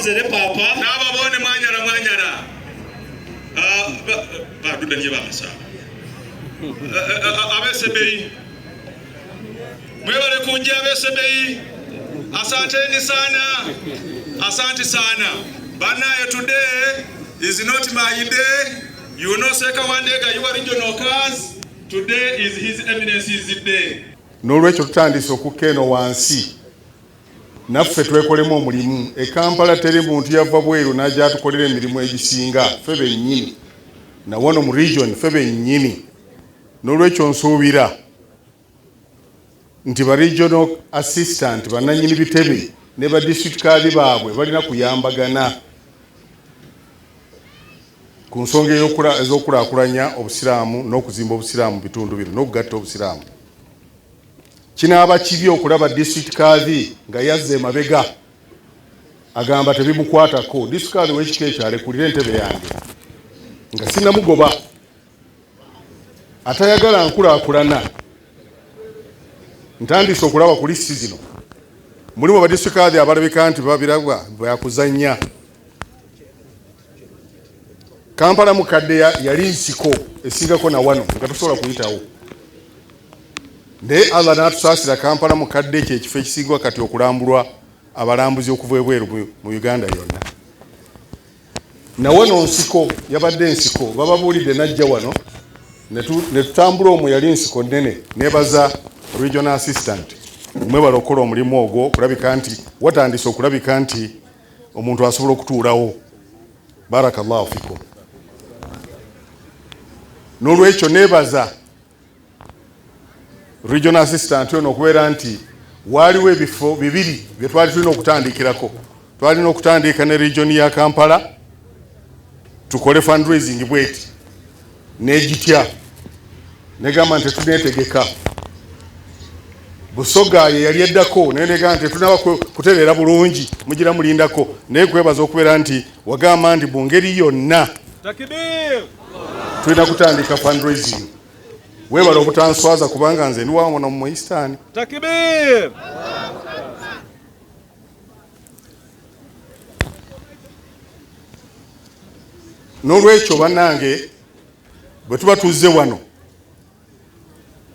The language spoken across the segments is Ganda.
Nzere papa. N'ababone mwanyala mwanyala. Ah, Baduda niye bamasaba. Abesebeyi. Mwebale kunja abesebeyi. Asanteni sana. Asante sana. Banayo today is not my day. You know Seka Wandega, you are regional cars. Today is His Eminence's day. N'olwekyo tutandise okukka eno wansi naffe twekolemu omulimu. E Kampala teri muntu yava bweru n'ajja atukolera emirimu egisinga, ffe bennyini, na wano mu region ffe bennyini. N'olwekyo nsuubira nti ba regional assistant bannannyini bitebe ne ba district kaadi baabwe balina kuyambagana ku nsonga ez'okulaakulanya Obusiraamu n'okuzimba Obusiraamu mu bitundu bino n'okugatta Obusiraamu. Kinaaba kibi okulaba district kaadi nga yazza emabega agamba tebimukwatako. District kaadi w'ekika ekyo alekulira entebe yange nga sinnamugoba, atayagala nkulaakulana. Ntandise okulaba ku lisiti zino mulimu ba district kaadi abalabika nti babirabwa byakuzannya. Kampala mukadde yali nsiko esingako na wano nga tosobola kuyitawo, naye Allah n'atusaasira. Kampala mukadde kye ekifo ekisingwa kati okulambulwa abalambuzi okuva ebweru mu Uganda yonna. Na wano nsiko yabadde nsiko, bababuulidde najja wano ne tutambula omwo, yali nsiko nnene. Nebaza regional assistant, mwebala okukola omulimu ogwo okulabika nti watandise okulabika nti omuntu asobola okutuulawo. Barakallahu fikum. N'olwekyo nebaza regional assistant ono okubeera nti waaliwo ebifo bibiri bye twali tulina okutandikirako. Twalina okutandika ne region ya Kampala tukole fundraising bweti negitya negamba nti tetuneetegeka. Busoga ye yali eddako naye negamba nti tetunaba kutereera bulungi, mugira mulindako. Naye kwebaza okubeera nti wagamba nti mu ngeri yonna tulina kutandika fundraising. Weebale obutanswaza kubanga nze ndi wano mu Eastern. Takbir! N'olwekyo bannange, bwe tuba tuzze wano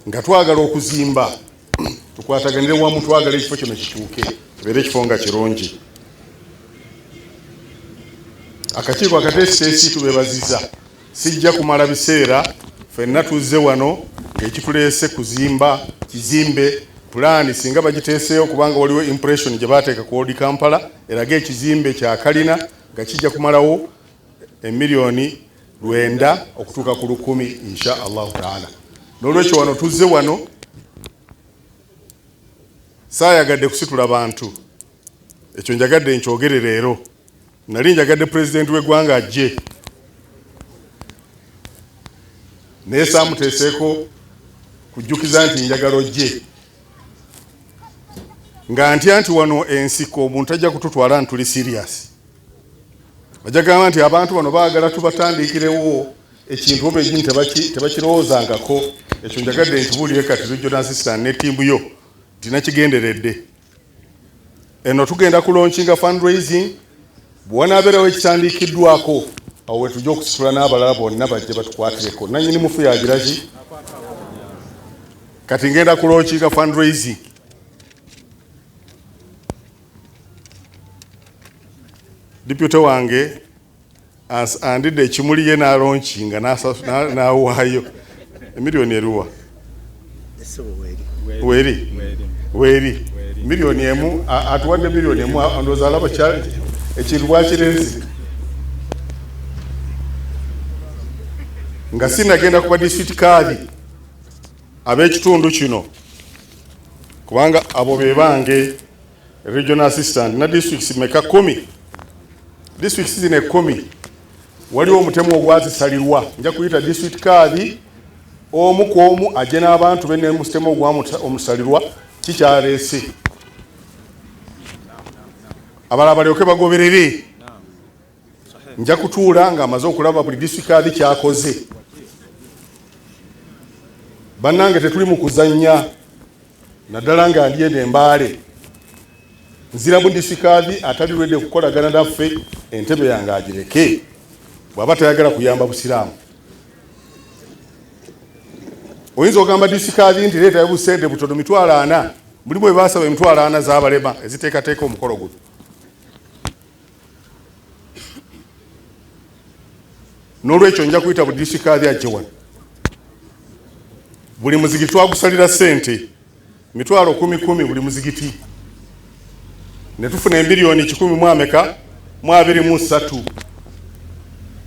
nga twagala okuzimba, tukwataganire wamu, twagala ekifo kino kikyuke kibeere ekifo nga kirungi. Akakiiko akateesiteesi tubeebaziza. Sijja kumala biseera, ffenna tuzze wano ng'ekituleese kuzimba kizimbe. Pulaani singa bagiteeseewo, kubanga waliwo impression gye baateeka ku Old Kampala eraga ekizimbe kya kalina nga kijja kumalawo emiliyoni 9 okutuuka ku 1000 insha Allahu taala. N'olwekyo wano tuzze wano, saayagadde kusitula bantu, ekyo njagadde nkyogere leero. Nali njagadde pulezidenti w'eggwanga ajje, naye saamuteeseeko kujjukiza nti njagala ojje, nga ntya nti wano ensiko omuntu ajja kututwala nti tuli serious. Bajja gamba nti abantu bano baagala tubatandikirewo ekintu oba ekintu tebakirowoozangako. Ekyo njagadde nkibuulire kati regional assistant ne ttiimu yo nti nakigenderedde. Eno tugenda kulaunchinga fundraising, bwe wanaabeerawo ekitandikiddwako awo we tujja okusitula n'abalala bonna bajje batukwatireko. Nannyini mufu yagira ki? Kati ngenda kulaunchinga fundraising. Deputy wange andidde ekimuli ye n'alaunchinga n'awaayo emiliyoni eruwa weri weri 1 million, atuwadde 1 million. Ndowooza alaba ekintu bwakirenze. Nga sinagenda kuba district kaadi ab'ekitundu kino, kubanga abo be bange regional assistant na districts meka 10. Districts zino 10 waliwo omutemu ogwazisalirwa. Nja kuyita district kaadi omu ku omu ajje n'abantu be nemutemu ogwamusalirwa kikyaleese, abalala balyoke bagoberere. Nja kutuula nga amaze okulaba buli district kaadi kyakoze. Bannange, tetuli mu kuzannya, naddala nga ndi eno Embaale. Nziramu disikaadi atali lwedde kukolagana naffe, entebe yange agireke bw'aba tayagala kuyamba busiraamu. Oyinza ogamba disikaadi nti leetayo busente butono 40,000, mulimu bwe baasaba 40,000 z'abalema eziteekateeka omukolo guno. N'olwekyo nja kuyita buli disikaadi ajje wano. Buli muzigiti twagusalira ssente 10,000 buli muzigiti, ne tufuna emiliyoni 123.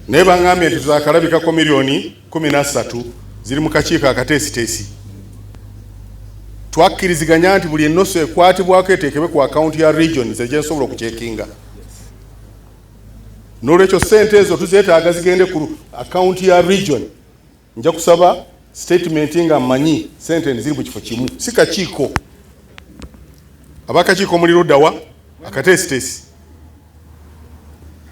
Naye baŋŋambye nti zaakalabikako miliyoni 13 ziri mu kakiiko akateesiteesi. Twakkiriziganya nti buli ennoso ekwatibwako eteekebwe ku akawunti ya region nze gye nsobola okucekinga. N'olwekyo ssente ezo tuzeetaaga zigende ku akawunti ya region. Nja kusaba statement nga mmanyi ssente ziri mu kifo kimu, si kakiiko. Abakakiiko muli ludda wa akateesiteesi?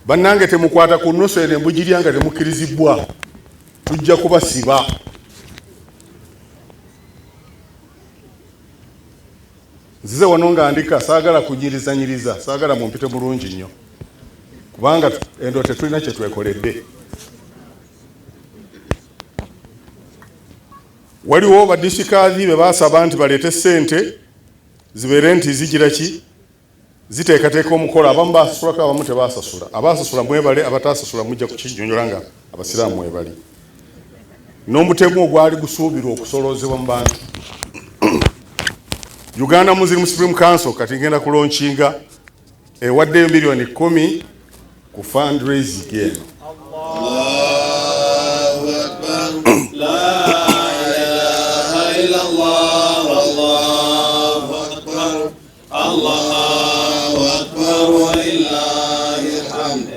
Bannange temukwata ku nnoso eno embugirya nga temukkirizibwa, tujja kubasiba. Nzize wano nga ndika, saagala kunyirizanyiriza, saagala mumpite bulungi nnyo, kubanga endo tetulina kye twekoledde. Waliwo badisikaadi be baasaba nti baleete ssente zibeere nti zigira ki ziteekateeka omukolo. Abamu basasulako, abamu tebaasasula. Abaasasula mwebale, abataasasula mujja kukinyonyola nga abasiraamu mwebali. N'omutemu ogwali gusuubirwa okusoloozebwa mu bantu. Uganda Muslim Supreme Council kati ngenda kulonkinga ewaddeyo miliyoni 10 ku fundraising eno. Allahu akbar, la ilaha illallah, Allahu akbar, Allahu akbar walillahil hamd.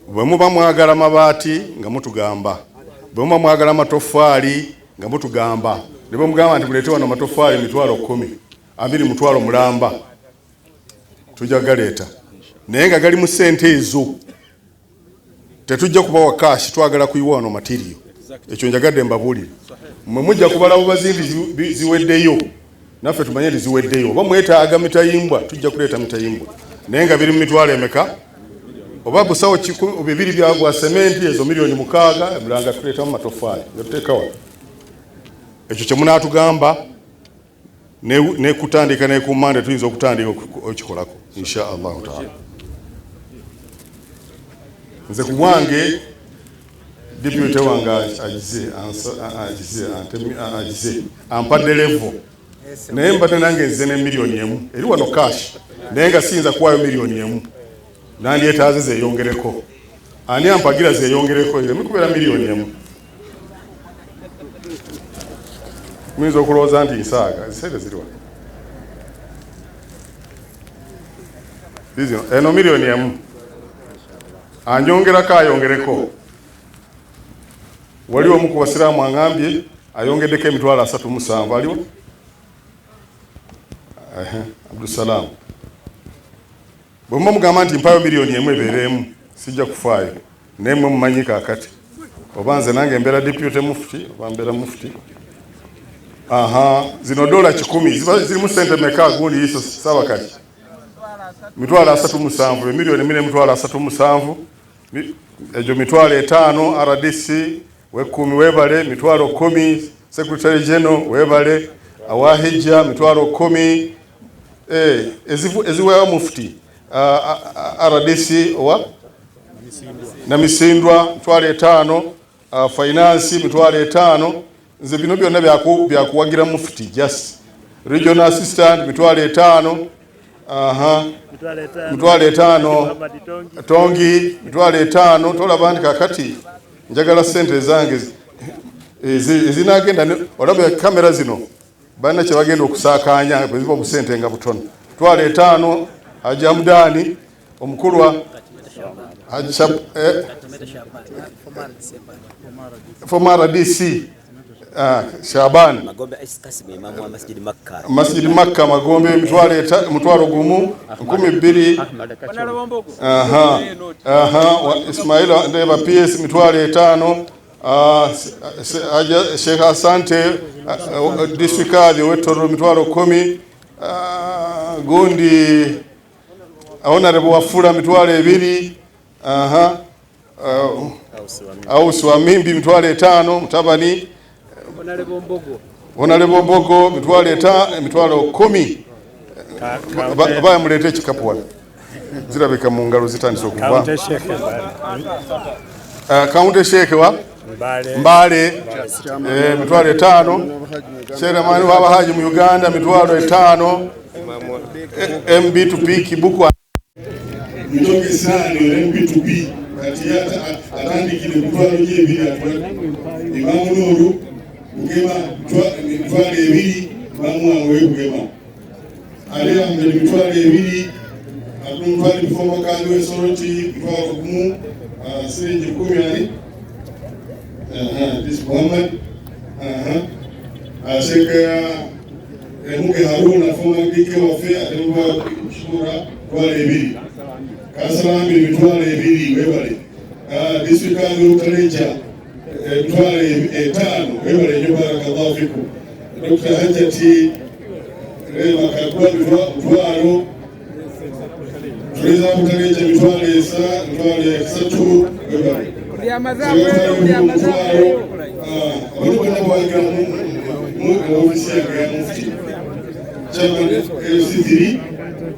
Bwe muba mwagala mabaati nga mutugamba, bwe muba mwagala matoffaali nga mutugamba, ne bwe mugamba nti muleete wano amatoffaali 10,000, abiri mutwalo mulamba, tujja galeeta, naye nga gali mu ssente ezo. Tetujja kubawa kashi, twagala kuyiwa wano material. Ekyo njagadde mbabuulire. Mmwe mujja kubala bubazi nti ziweddeyo, naffe tumanye nti ziweddeyo. Oba mwetaaga mitayimbwa, tujja kuleeta mitayimbwa, naye nga biri mu mitwalo emeka? Oba busawo 200 byagwa sementi, ezo miliyoni 6, emulanga tuleetamu matoffaali nga tuteeka wano. Ekyo kye munaatugamba ne kutandika ne ku Mande tuyinza okutandika okukikolako insha Allahu taala. Nze ku bwange deputy wange agize ampadde level, naye mbadde nange nzize ne miliyoni 1 eri wano cash, naye nga siyinza kuwaayo miliyoni 1, nandyetaaze zeeyongereko. Ani ampagira zeeyongereko ereme kubeera miliyoni 1? Muyinza okulowooza nti nsaaga, esente ziri wano zizino, eno miliyoni 1, anyongerako ayongereko. Waliwo omu ku basiraamu aŋambye ayongeddeko 37,000, aliwo Abdusalaam. Bwe muba mugamba nti mpayo miliyoni 1 ebeereemu, sijja kufaayo, naye mmwe mumanyi kaakati oba nze nange mbeera deputy mufti oba mbeera mufti. Aha, zino dola 100 ziba zirimu ssente meka? Gundi yiso saabakati 37,000, emiliyoni 1 37,000, egyo 50,000. RDC wekumi webale, 10,000. Secretary General webale, awahijja 10,000. Eziweewa mufti, RDC owa Namisindwa 50,000, finance 50,000. Nze bino byonna byakuwagira mufti, just regional assistant 50,000. Aha, 50,000 tongi 50,000. Tolaba nti kakati njagala ssente ezange ezinagenda olaba kamera zino balina kye bagenda okusaakaanya bwe ziba obusente nga butono. 50,000 Haji Hamdani omukulwa Haji former RDC Shaban Masjid Makka Magombe 1,000. Aha, aha, Ismail Ndeba PS 50,000. Sheikh Asante district ow'Ettoro 10,000. Gundi Honorable Wafula 20,000. Aha. Ausi wa Mimbi 5,000, mutabani Honorable Mbogo 5,000, 10,000. Baya muleete ekikapu wano. Zirabika mu ngalo zitandise okuva. County Sheikh wa Mbale 5,000. Chairman w'abahaji mu Uganda 5,000. MB2P Kibuku Mitoke sana MB2P kati atandikire 20,000 atwa Imamu Nuru Bugema 20,000 Imamu wange Bugema Ali Ahmed 20,000 Abdul Mfoma Kandu Soroti 10,000 siringi 10 ali this Muhammad Sheikh Muge Haruna former DK waffe atemwa kushukura 20,000 Kasalambi 20,000 webale district kangu Utareja 5,000 webale nnyo barakallahu fikum Dr. Hajati Rema Kagwa 20,000 Tuliza Utareja 3,000 webale Abantu bonna mu ofisi yange ya mufti Chairman LC3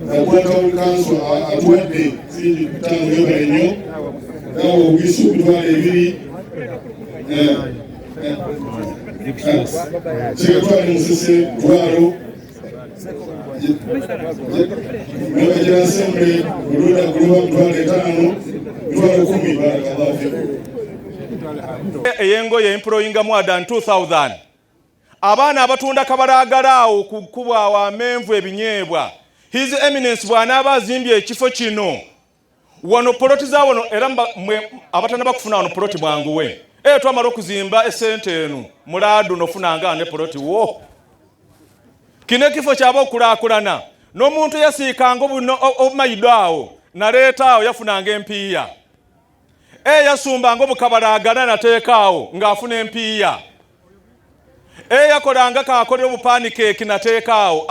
Nagwa Town Council atuwadde siringi 5 webale nnyo Dawo Ogisu 20,000 Sekatwali Musese 20,000 Nabajira Assembly Buluda Guluba 5,000 10,000 barakallahu fikum. Eyengoye employinga more than 2,000. Abaana abatunda kabalagala awo kukubwa amenvu ebinyeebwa. His Eminence bw'anaaba azimbye ekifo kino wano poloti za wano era mwe abatannaba kufuna wano poloti mwanguwe. Twamala okuzimba esente eno mulaadu nofunanga ne poloti wo. Kino ekifo kyaba okulaakulana n'omuntu yasiikanga obumayido awo naleeta awo yafunanga empiiya. Yasumbanga obukabalagala nateeka awo ng'afuna empiiya. Yakolanga kakolera obupaanikeeki nateeka awo.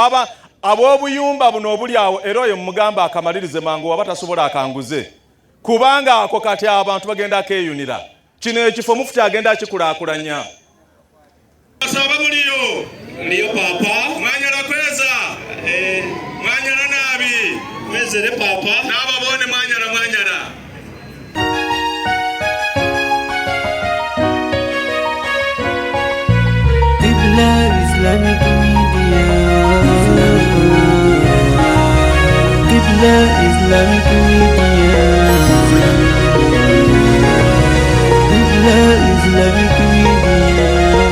Ab'obuyumba buno obuli awo era oyo mugamba akamalirize mangu waba tasobola akanguze. Kubanga ako kati abantu bagenda akeeyunira. Kino ekifo mufuti agenda akikulaakulanya. Asaba muliyo. Ndiyo papa. Mwanyala kweza. Mwanyala nabi. Kwezere papa. N'ababone mwanyala mwanyala.